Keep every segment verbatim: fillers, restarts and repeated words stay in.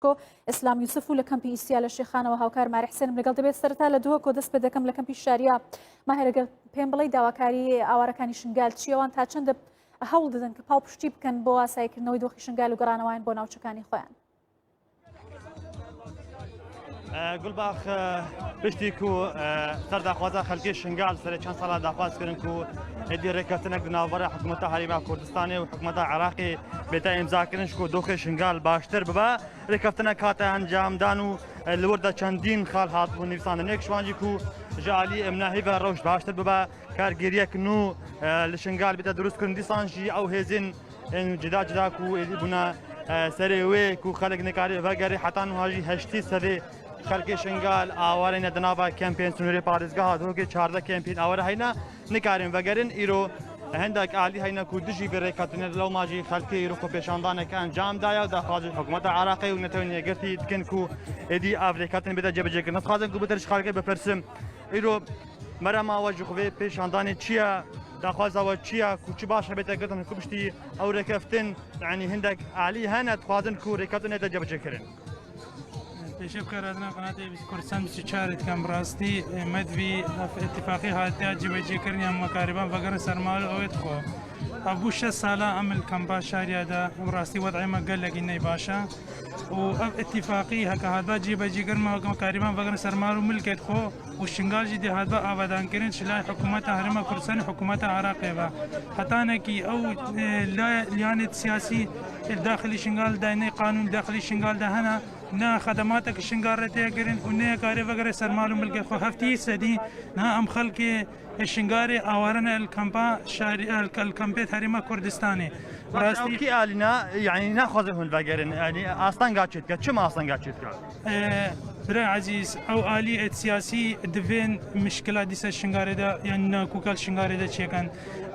کو ئیسلام یوسف و لە کەمپی ئیسیا لە شێخانەوە هاوکار مارە حسێنم لەگەڵ دەبێت. سەرەتا لە دهۆکۆ دەست پێ دەکەم، لە کەمپی شاریا. ماهێ، لەگەڵ پێم بڵێ داواکاری ئاوارەکانی شنگال چییە؟ وان تا چەندە هەوڵ دەدەن کە پاڵپشتی بکەن بۆ ئاساییکردنەوەی دۆخی شنگال و گەڕانەوەیان بۆ ناوچەکانی خۆیان؟ ئە، گولباخ، ئە، پشتی کو، ئە، سەر داخوازا خەلکی شنگال سەرێ چەند ساڵا داخواز کردن کو ئێدی رێکەفتنێک di navbera hikûmeta Herêma Kurdistanê û hikûmeta Iraqê bête îmzakirin ji ku doxê şingal baştir bibe. Rêkeftinek hate encamdan û, e, li wir de çendîn xal hatibûn nivîsandin. Yek ji wan jî ku ji alî Emnahî ve rewş baştir bibe, kargêriyek nû, e, li Şingal bête dirûstkirin. Dîsan jî ew hêzên, ên cida cida ku êdî bûne, e, serê wê ku xelk nikare vegere, heta niha jî heştî sedê xelkê Şingal awareyne di nava kempên sinûrê parêzgeha Duhokê, çardeh kempên aware heyne. Nikarin vegerin. Îro hindek alî heyne ku dijî vê rêkeftinê, lewma jî xelkê îro xwepêşandaneke encam daye û daxwazê hikûmeta Iraqê û Netewên Yekgirtî dikin ku êdî ev rêkeftin bête cebecêkirin. Ez dixwazim ku bitir ji xelkê bipirsim, îro merema we ji xwe vê pêşandanê çi ye? Daxwaza we çi ye? Ku çi baş e bête girtin, ku piştî ew rêkeftin, yanî hindek alî hene dixwazin ku rêkeftin nête cebecêkirin. Pêşê bi kar hatina qenatê Kurdistan bîst û çar dikim, bi rastî, e, me divî ev îtîfaqî hatiye cîbecîkirin ya me karîban vegerin ser mal û ew ê dixwe. Ev bû şeş sala em li kampa Şariya de, bi rastî wed'ê me gelekî ney baş e. Û ev îtîfaqî heke hatba cîbecîkirin me, me karîban vegerin ser mal û milkê dixwe. Û Şingal jî dê hatbe avadankirin ji lay hikûmeta Herêma Kurdistanê, hikûmeta Iraqê ve. Hetanekî ew, e, la-, liyanê siyasî, e, daxilî Şingal de, ne qanûn daxilî Şingal de hene, ne xedematek Şingal re tê kirin û ne karê vegere ser mal û milkê xwe. Heftî sedî niha em xelkê, e, Şingalê aware ne el kampa şarî, el, el kampê Herêma Kurdistanê. Rastî ew kî alîna, yanî naxwaze hûn vegerin, yanî astanga çê dike, çima astanga çê dike? Ee, bira ezîz, ew aliyê siyasî divên mişkila dîsa Şingalê de, yan nakoka li Şingalê de çêkin.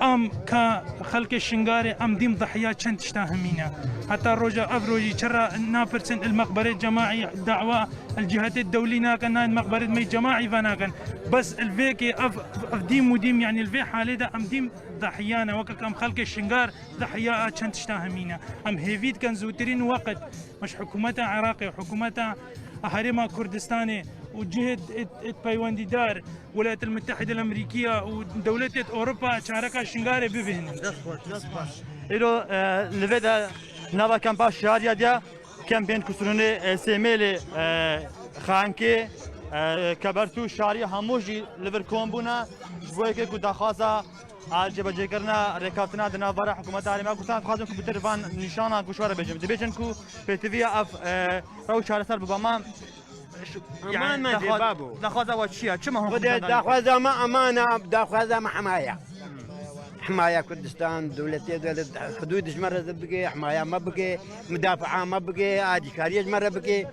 Em ka xelkê Şingalê em dîm dahiya çend tişta hemîne. Heta roja ev rojî çira napirsin il meqberê cemaî dawa el cihetê dewlî nakin, na il meqberê me cemaî venakin. Bes il vêkê ev, ev dîm û dîm, yanî il vê halê de em dîm dahiya ne. Weke em xelkê Şingal dahiya a çend tişta hemîne. Em hêvî dikin zûtirîn weqt me ji hikûmeta Iraqê, hikûmeta Herêma Kurdistanê û cihê d-, d-, d-, peywendîdar, Welayetil Mutehîde Emerîkiya û dewletê Ewropa çareka Şingalê bibêhnin. Dest xweş, dest xweş. Îro, e, li vê de nava kampa Şariya diya, kempên ku sirûnê, e, Sêmêlê, e, Xankê, e, Kebertû, Şariya hemû jî li vir kom bûne. Ji bo yekê ku daxwaza a cêbecêkirina rêkeftina di navbera hikûmeta Herêma Kurdistanê, dixwazim ku bi tir van nîşanan ku ji we re bêjim. Dibêjin ku pêtiviya ev, e, rewş çareser bibe. Ma, yanî, Aman me daxwa-, babo. Daxwaza we çi ye? Çima hûn Xwedê daxwaza me aman e, daxwaza me himaya. Himaya Kurdistan, dewletê, dewlet, hudûd ji me re bike, himaya me bike, mudafaa me bike, alîkariyê ji me re bike.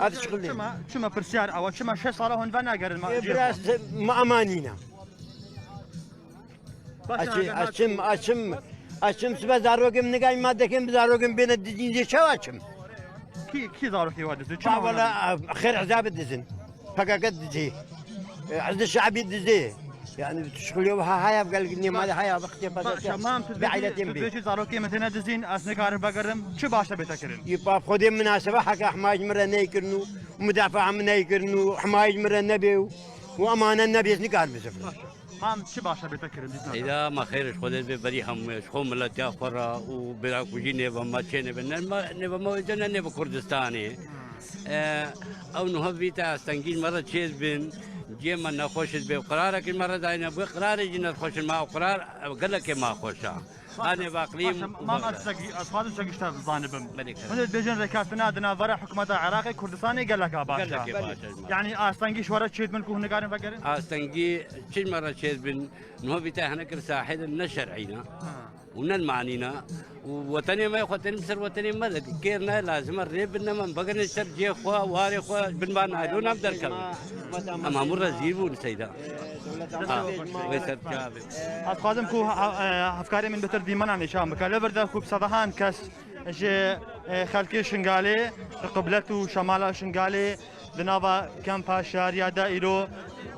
Ev şixulê. Çima, çima pirsiyar ew e? Çima şeş sala hûn venagerin ma-, Ê, cihê biraz xwe? Me amanîne. Baş e, Açı, eger açım, açım, açım sibe zarokê min nigay ma dekim bi zarokê min bêne dizîn dê çawa çim? Kî, kî zarokê we dizî? Çima wala, xêr ezabê dizin. P K K dizî. E, Hizb Şeibî dizî. Yani şixulê ha haya gelgin ma haya wextê Başa, mam tu dibêjî, tu dibêjî zarokê min têne dizîn, ez nikarim vegerim. Çi baş e bête kirin? Yê pa xwedê minasebe heke himayij min re neykirin û mudafaa min neykirin û himayij min re nebe û, û emane nebe, ez nikarim bizim. Mam, çi baş e bête kirin, dîtina te? Eyda, ma xêr ji Xwedê be berî hemû, ji xwe miletiya xwe re û bêrakujî nêve me, çê nêve, ne me, nêve me, ne nêve Kurdistanê. E, ew niha vî te astengî ji me re çêz bin, cihê me nexweş dibe, qirarek ji me re dayne, bi qirarê jî nexweş in, ma ew qirar, ew gelekê ma xweş e. Anê baqlî. Başa, mam, ez çek-, ez xwazim çek ji te zanibim. Belê, kare. Hûn dibêjin rêkeftina di navbera hikûmeta Iraqê Kurdistanê geleka baş e. Gelekê baş e. Yanî astengî ji we re çêdibin ku hûn nikarin vegerin? Astengî çi ji me re çêdibin, niha vî te hene kir sahê de ne şer'î ne. Ha. Û ne manî ne. Û wetenê me, xwe tenî ser wetenê me de kêr ne lazim e, rê bin ne me, vegerin ser cihê xwe, warê xwe, bin van naylon em derkevin. Em hemû rezîl bûn seyda. Ha, wê ser çavê. Ez dixwazim ku ha-, ha-, e, hevkarê min bitir dîmena nîşan bike. Li vir de ku bi sedehan kes ji, e, xelkê Şingalê, qiblet û şemala Şingalê di nava kempa Şariya de îro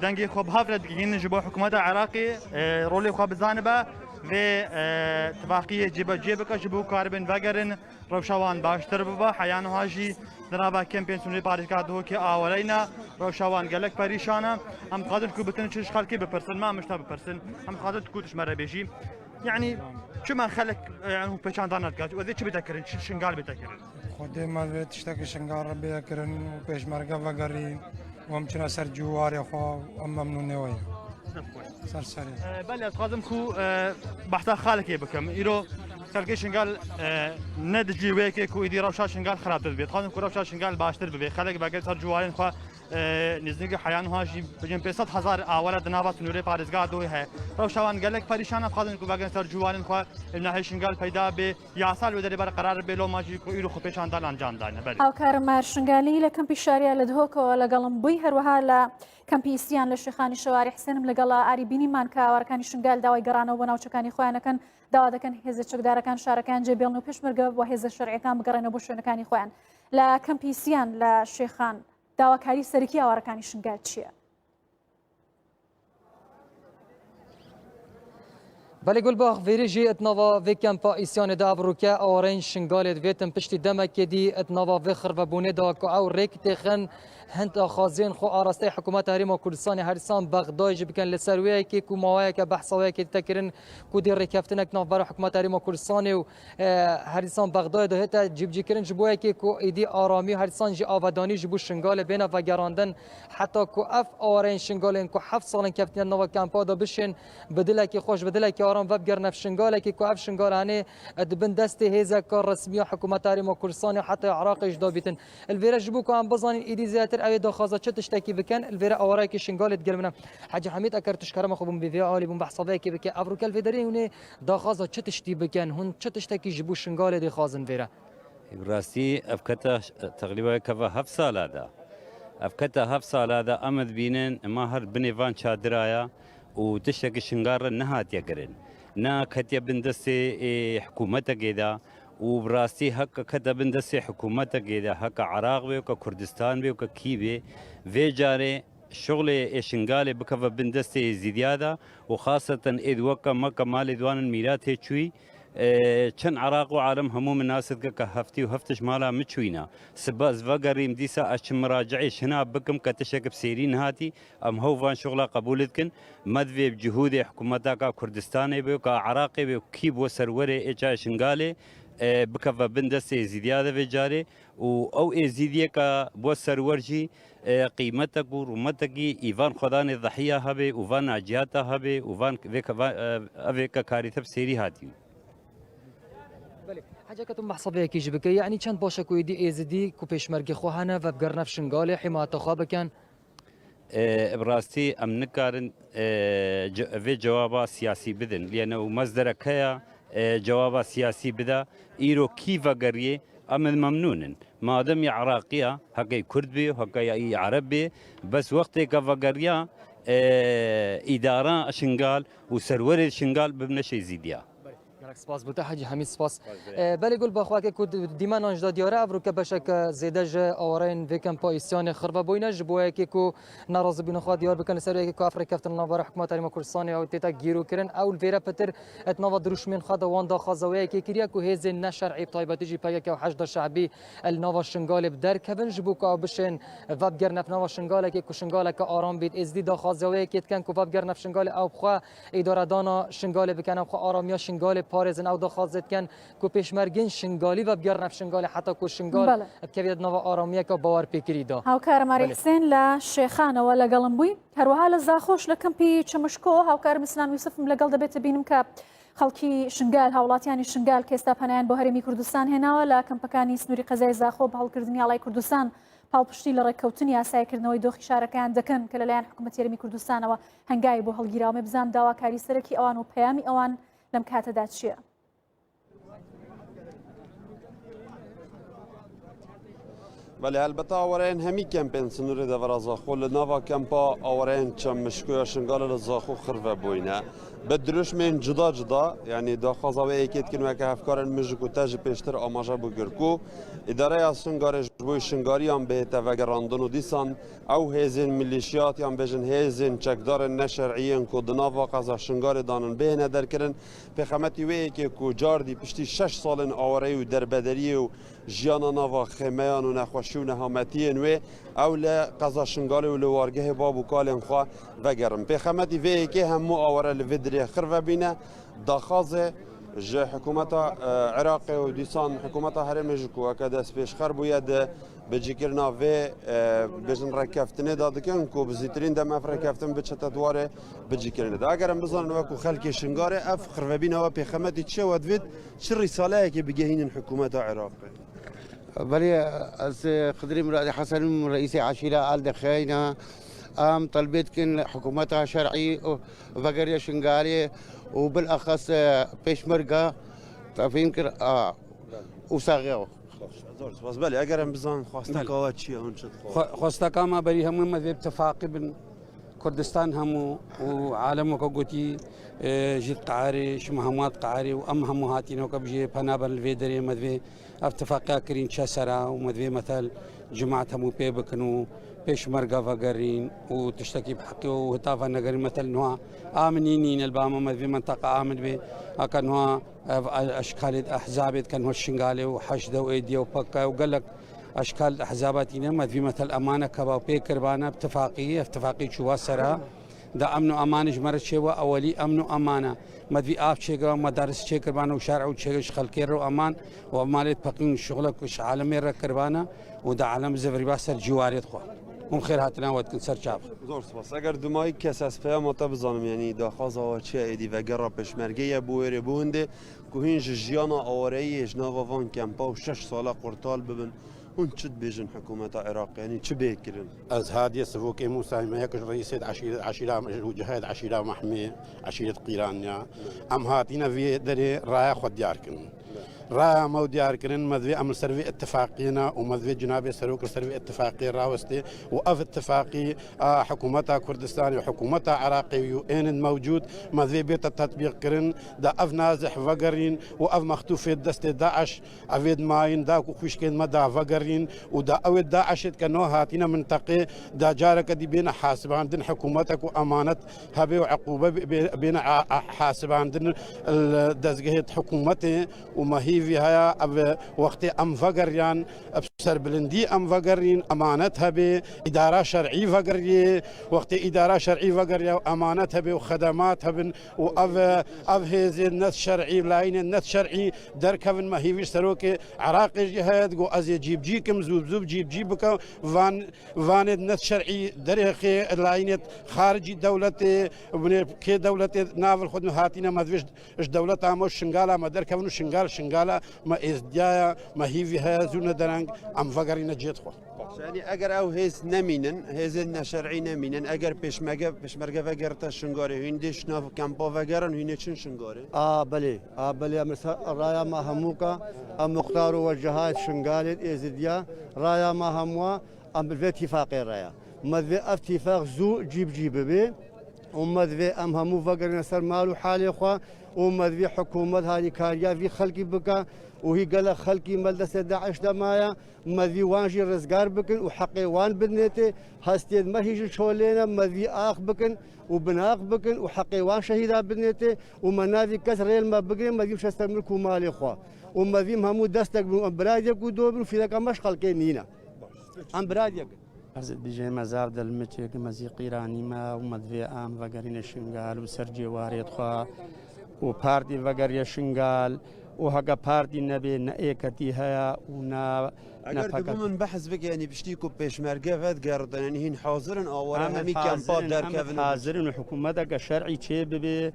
dengê xwe bi hev re digihînin ji bo hikûmeta Iraqê, e, rolê xwe bizanibe, vê, e, tifaqiyê cêbecê bike ji bo karibin vegerin. Rewşa wan baştir bibe, heya niha jî Di nava kempên sînorê parêzgeha Duhokê aware ne, rewşa wan gelek perîşan e. Em dixwazin ku bitin çi ji xelkê bipirsin, me em ji te bipirsin. Em dixwazin tu ku tu ji me re bêjî. Yanî çima xelk, e, yanî pêçan dan nedike? Wezê çi bête kirin, çi Şingal bête kirin? Xwedê me vê tiştekî Şingal re bêye kirin û pêşmerge vegerî û em çine ser ciwarê xwe û em memnûn ne we ye. Ser serê. E, belê, ez dixwazim ku, e, behsa xalekê bikim. Îro xelkê Şingal, e, ne dijî wê yekê ku êdî rewşa Şingal xirabtir dibe. Dixwazim ku rewşa Şingal baştir bibe. Xelek vegerin ser ciwarên xwe, e, nêzîkî heya niha jî bêjin pênc sed hezar aware di nava sînorê parêzgeha Duhokê heye. Rewşa wan gelek perîşan e, dixwazin ku vegerin ser ciwarên xwe, ê nahê Şingal peyda bê. Yasal wê derê berqerar bê, loma jî ku îro xwe pêçan dan encam dayne. Belê. هاوکارم مار شنگالی لە کەمپی شاریا لە دهۆکەوە لەگەڵم بووی، هەروەها لە کەمپی ئیسیان لە شێخانی شەواری حسێنم لەگەڵ ئاری بینیمان کە ئاوارەکانی شنگال داوای گەڕانەوە بۆ ناوچەکانی خۆیان دەکەن، داوا دەکەن هێزە چەکدارەکان شارەکان جێبێڵن و پێشمەرگە و هێزە شەرعیەکان بگەڕێنەوە بۆ شوێنەکانی خۆیان. لە کەمپی ئیسیان لە شێخان داواکاری سەرەکی ئاوارەکانی شنگال چییە؟ Belê Gulbax, vêrê jî di nava vê kempa îsyanê de ev rûke awareyên Şingalê divêtin piştî demekê dî di nava vê xirvebûnê de ku ew rêk têxin hin daxwaziyên xwe arasteyê Hikûmeta Herêma Kurdistanê her dîsan Bexdayê jî bikin. Li ser wê yekê ku maweyeke behsa wê yekê dite kirin ku dê rêkeftinek navbera Hikûmeta Herêma Kurdistanê û, e, her dîsan Bexdayê de hête cîbicîkirin ji bo yekê ku êdî aramî û her dîsan jî avedanî ji bo Şingalê bêne vegerandin. Heta ku ev awareyên Şingalê yên ku heft sal in keftine nava kempa de bişên bi dilekî xweş, bi dilekî aram vebigere nav Şingalekê ku ev Şingal henê di bin destê hêzeke resmî ya Hikûmeta Herêma Kurdistanê û heta ya Iraqê jî de bîtin. Li vêre ji bo ku em bizanîn êdî zêdetir ew ê daxwaza çi tiştekî bikin, li vêre awareyekî Şingalê digel min e. Hecî Hemîd, eger tu ji kerema xwe bûn bê vê alî bûn behsa vê yekê bike, ev rûke li vê derê hûn ê daxwaza çi tiştî bikin? Hûn çi tiştekî ji bo Şingalê dixwazin vêre? Bi rastî ev kete teqrîba keve heft sala de. Ev kete heft sala de em dibînin, ma her binê van çadira ya û tiştekî Şingal re nehatiye kirin. Ne ketiye bin destê, ê, hikûmetekê de û bi rastî heke kete bin destê hikûmetekê de, heke Iraq bê, heke Kurdistan bê, heke kî bê, vê carê şixulê ê Şingalê bikeve bin destê Êzîdiya de û xaseten êd weke me ke malê di wan in mîra tê çûyî, e, çend Iraq û alem hemû min nas dike ke heftî û heft tişt mala min çûyîna. Sibe ez vegerîm dîsa ez çi miracieyê ji hina bikim ke tiştek bi sêrî nehatî, em hew van şixula qebûl dikin. Me divê bi cihûdê hikûmeteka Kurdistanê bê, ka Iraqê bê, kî bo serwerê ê çayê Şingalê, e, bikeve bin destê Êzîdiya de vê carê û ew Êzîdiyê ke bo serwer jî, e, qîmetek û rûmetekî îvan xwedanê dehiya hebe û van naciyata hebe û van vê ke-, va-, e, evê ke karî te bi sêrî hatî. Belê. Heceke tu behsa vê yekê jî bike. Yanî çend baş e ku êdî Êzidî ku pêşmergê xwe hene, vebigerine Şingalê, hîmayeta xwe bikin? E, bi rastî em nikarin, e, ce-, vê cewaba siyasî bidin. Lê ne û mezderek heye, e, cewaba siyasî bide. Îro kî vegeriyê, em ê memnûn in. Madem ya Iraqiya, heke Kurd bê, heke ya Ereb bê, bes wextê ke vegeriya, e, îdara Şingal û serwerê Şingal bibne Êzîdiya. Gelek spas bo te Hecî Hemîd, spas. Spas, belê. E, belê Gulbax, weke ku di-, dîmenan jî de diyar e, ev rûke beşeke zêde ji awareyên vê kempa îsyanê xirve bûyne, ji bo yekê ku nerazîbûna xwe diyar bikin li ser yekê ku ev rêkeftin navbera Hikûmeta Herêma Kurdistanê ew tête gîrûkirin, ew li vêre pitir di nava dirûşmên xwe de wan daxwaza wê yekê kiriye ku hêzên neşer'î, bi taybetî jî P K K û Heşda Şe'bî li nava Şingalê bi derkevin, ji bo ku ew bişên vebigerine nava Şingalekê ku Şingaleke aram bît. Êzidî daxwaza wê yekê dikin ku vebigerine Şingalê, ew bi xwe îdaredana Şingalê bikin, ew xwe aramiya Şingalê parêzin, ew daxwazê dikin ku pêşmergên Şingalî vebigerine Şingalê heta ku Şingal Belê. bikevîte di nava aramiyeke bawerpêkirî de. هاوکارم ئاری Belê. حسێن لە شێخانەوە لەگەڵم بووی. هەروەها لە زاخۆش لە کەمپی چەمشکۆ هاوکارم ئیسلام یوسفم لەگەڵ دەبێتە بینم کە خەڵکی شنگال، هاوڵاتیانی شنگال کە ئێستا پەنایان بۆ هەرێمی کوردستان هێناوە، لە کەمپەکانی سنووری قەزای زاخۆ بە هەڵکردنی ئاڵای کوردستان پاڵپشتی لە ڕێککەوتنی ئاساییکردنەوەی دۆخی شارەکەیان دەکەن کە لەلایەن حکوومەتی هەرێمی کوردستانەوە هەنگاوی بۆ هەڵگیراوە. مێ بزانم داواکاری سەرەکی ئەوان و پەیامی ئەوان لەم کاتەدا چییە؟ Belê, helbete awareyên hemî kempên sinûrê devera Zaxo li nava kempa awareyên Çem Mişkoya Şingalê li Zaxo xirve bûyne. Bi dirûşmên cuda cuda, yanî daxwaza wê êkê dikin weke hevkarên min ji ku te ji pêştir amaje bû kir ku Îdareya Şingarê ji bo şingariyan bihête vegerandin û dîsan ew hêzên milîşiyat yan bêjin hêzên çekdarên neşer'î yên ku di nava qeza Şingarê danin bihêne derkirin. Pêxemetî wê êkê ku cardî piştî şeş salên awareyî û derbedariyê û jiyana nava xêmeyan û nexweşî û nehametiyên wê, ew li qeza Şingalê û li wargehê bab û kalên xwe vegerin. Pêxemetî vê yekê hemû aware li vê dirê xirve bîne. Daxwazê ji hikûmeta, e, Iraqê û dîsan hikûmeta herêmê ji ku weke destpêşxer bûye di bicîkirina vê, e, bêjin rêkeftinê de dikin ku bi zîtirîn dem ev rêkeftin biçete di warê bicîkirinê de. Eger em bizanin wekû xelkê Şingalê ev xirvebîna we pêxemetî çi ye, we divêt çi rîsaleyekê bigehînin hikûmeta Iraqê? Belê, ez Xidirî Miradî Hesen im, reîsê eşîra Al Dexeyna. Em telbê dikin hikûmeta şer'î û vegeriya Şingalê û bilexes pêşmerga tefîm kir a û saxê. Zor spas. Belê, eger em bizanin xwesteka we çi ye, hûn çi dixwazin? Xwe-, xwesteka me berî hemû me divê bi tifaqî bin. Kurdistan hemû û alem weke gotî, e, jî di qarê, ji me hemû di qarê û em hemû hatîne weke bijê pena berin li vê derê me divê ev tifaqiya kirîn çe sera û me divê metel cimat hemû pê bikin û pêşmerga vegerîn û tiştekî bi heqî û hitafa negerîn metel niha aminî nîne li ba me, me divê menteqa amin bê. Haka niha ev eşkalê di ehzabê dikin ho Şingalê û Heşde û Êdiye û P K K û gelek eşkal di ehzaba tîne me divî metel emaneke ba pê kirbane bi tifaqî, ev tifaqî çûwa sera. Da emn û emanê ji me re çêwa ewelî emn û emane. Me divî av çêkirba, medaris çêkirbane û şer'e û çêkir ji xelkê re û eman û ev malê peqîn şixulek ji alemê re kirbane û da alem zivirîba ser cîwarê xwe. Hûn xêr hatina we dikin ser çav. Zor spas. Eger dumayî kes ez peyama te bizanim, yanî daxwaza we çi ye êdî vegera pêşmergê ye bo wêrê bo hindê ku hîn ji jiyana awareyiyê ji nava van kempa û şeş sala qurtal bibin, hûn çi dibêjin hikûmeta Iraqê, yanî çi bê kirin? Ez Hadiyê Sivokê Mûsayî me, yek ji reîsê di eşîret, eşîra, ji cihayê di eşîra Mehmê, eşîret Qîraniya. Em hatîne vê derê raya xwe diyar kirin. Raya me û diyar kirin, me divê em li ser vê ittifaqiyê ne û me divê cinabê serok li ser vê ittifaqiyê rawestê û ev ittifaqî a hikûmeta Kurdistanê û hikûmeta Iraqê û ên mewcûd, me divê bête tetbîq kirin, da ev nazih vegerîn û ev mextûfê destê DAIŞ, evê dimayîn da ku xwişkên me da vegerîn û da ewê DAIŞê dike no hatîne minteqê, da careke dî bêne hasibandin hikûmete ku emanet hebe û eqûbe bê-, bêne a, a, hasibandin li dezgehê hikûmetê û me hîvî heye ev wextê em vegeriyan, bi serbilindî em vegerîn, emanet hebe, îdara şer'î vegeriyê, wextê îdara şer'î vegeriya û emanet hebe û xedemat hebin û ev, ev hêzên net şer'î, layînên net şer'î derkevin me hîvî serokê Iraqê jî heye, digo ez ê cîbcî kim, zû bi zû cîbcî bikim, van, vanê net şer'î derêxê layînê xaricî dewletê, binê kê dewletê navil xwe hatîne me divê ji dewleta me û Şingala me derkevin û Şingal, Şingala me êzdiya ye, me hîvî heye, zû ne dereng, em vegerîne cihê xwe. Yanî eger ew hêz nemînin, hêzên neşer'î nemînin, eger pêşmerge, pêşmerge vegerite Şingalê, hûn dê ji nav kempa vegerin, hûn ê çin Şingalê? A belê, a belê, em li ser raya me hemûka, em muxtar û wecihayê Şingalê êzidiya, raya me hemûa, em bi vê tîfaqê re ye. Me divê ev tîfaq zû cîbicî bibe û me divê em hemû vegerine ser mal û halê xwe û me divê hikûmet harîkariya vî xelkî bike û hî gelek xelkî me li destê DAIŞ de maye. Me divî wan jî rizgar bikin û heqê wan bidinê tê. Hestiyên me hî ji çolê ne, me divî ax bikin û binax bikin û heqê wan şehîda bidinê tê û me navî kes rê li me bigirê, me divî bişe ser milk û malê xwe û me divî em hemû destek bin û em birayê ku do bin û fîreka me ji xelkê nîne. Em birayê kin. Ez dibêjim me zaf dilmiçek, me zî qîranî me û me divê em vegerîne Şingal û ser cêwarê xwe û partî vegeriye Şingal û heke partî nebê ne êketî heye û ne Eger tu bû min behs bike, yanî piştî ku pêşmerge vedigertin, yanî hîn hazir in aware hemî kempa derkevin? Hazir in û hikûmeteke şer'î çê bibe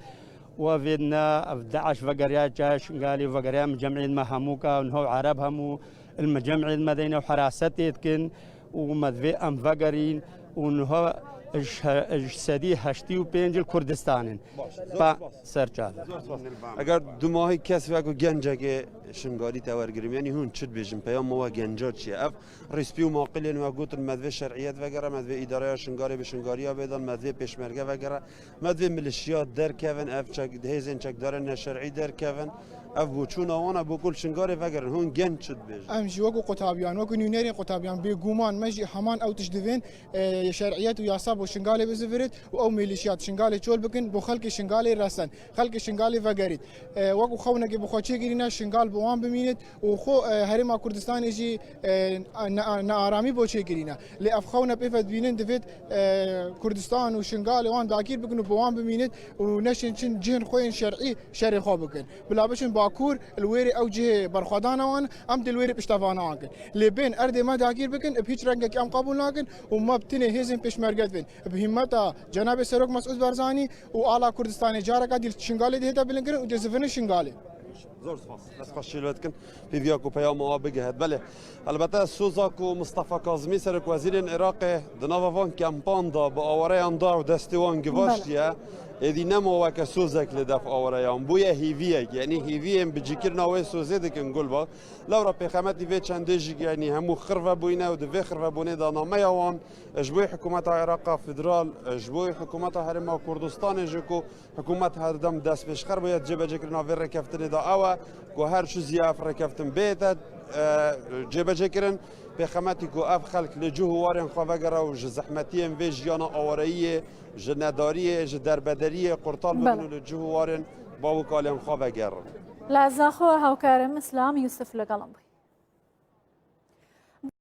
û evê ne ev DAIŞ vegeriya çaya Şingalê û vegeriya em cem'ê me hemû ka niho Ereb hemû il me cem'ê me deyne û herasetê dikin û me divê em vegerîn û niho Ji he-, ji sedî heştî û pênc li Kurdistan in. Baş, zor Pa-, spas. Serçave. Zor spas. Eger dumahî kes wek ku gencekê Şingalî te wergirim, yanî hûn çi dibêjin? Peyama we genca çi ye? Ev rîspî û maqilên we gotin, me divê şer'iyet vegere, me divê îdareya Şingalê bi Şingaliya bêdan, me divê pêşmerge vegere, me divê milişiyat derkevin, ev çek-, hêzên çekdarên neşer'î derkevin. Ev boçûna wan e, bo ku li Şingalê vegerin. Hûn genc çi dibêjin? Em jî wekî qutabiyan, wekî nûnerên qutabiyan, bêguman me jî heman ew tişt divên, e, şer'iyet û yasa bo Şingalê bizivirit û ew milîşiyat Şingalê çol bikin, bo xelkê Şingalê resen, xelkê Şingalê vegerît. E, wekî xewnekê bi xwe çêkirîne, Şingal bi wan bimînit û xwe, e, Herêma Kurdistanê jî, e, ne-, nearamî bo çêkirîne. Lê ev xewne pê ve dibînin, divêt, e, Kurdistan û Şingalê wan dagîr bikin û bi wan bimînit û neşên çin cihên xwe yên şer'î şerê xwe bikin. Bila biçin Bakur, li wêrê ew cihê berxwedana wan, em dê li wêrê piştevana wan kin. Lê bên erdê me dagîr bikin, bi hîç rengekî em qebûl nakin û me bi tinê hêzên pêşmerge divên. Bi hîmmeta Cenabê Serok Mesûd Barzanî û ala Kurdistanê careka dî li Şingalê dihête bilinkirin û dê zivinin Şingalê. Zor spas. Ez xweşî li we dikin. Pêviya ku peyama we bigihet. Belê. Elbette soza ku Mistefa Kazimî, Serokwezîrên Iraqê, di nava van kempan de bi awareyan da û destê wan givaştiye, êdî nema weke sozek li def awareyan. Bûye hêviyek. Yanî hêviyên bicîkirina wê sozê dikin Gulbak. Lewra pêxemetî vê çendê jî, yanî hemû xirve bûyne û di vê xirvebûnê de nameya wan ji bo hikûmeta Iraqa Federal, ji bo hikûmeta Herêma Kurdistanê jî ku hikûmet her dem destpêşxer bûye di cêbecêkirina vê rêkeftinê de ew e ku her çi ziya ev rêkeftin bête, e, cêbecêkirin. Pêxemetî ku ev xelk li cih û warên xwe vegere û ji zehmetiyên vê jiyana awareyiyê, ji nedariyê, ji derbederiyê qurtal bibin Belê. û li cih û warên bav û kalên xwe vegerin. لە زاخۆ هاوکارم ئیسلام یوسف لەگەڵم بووی.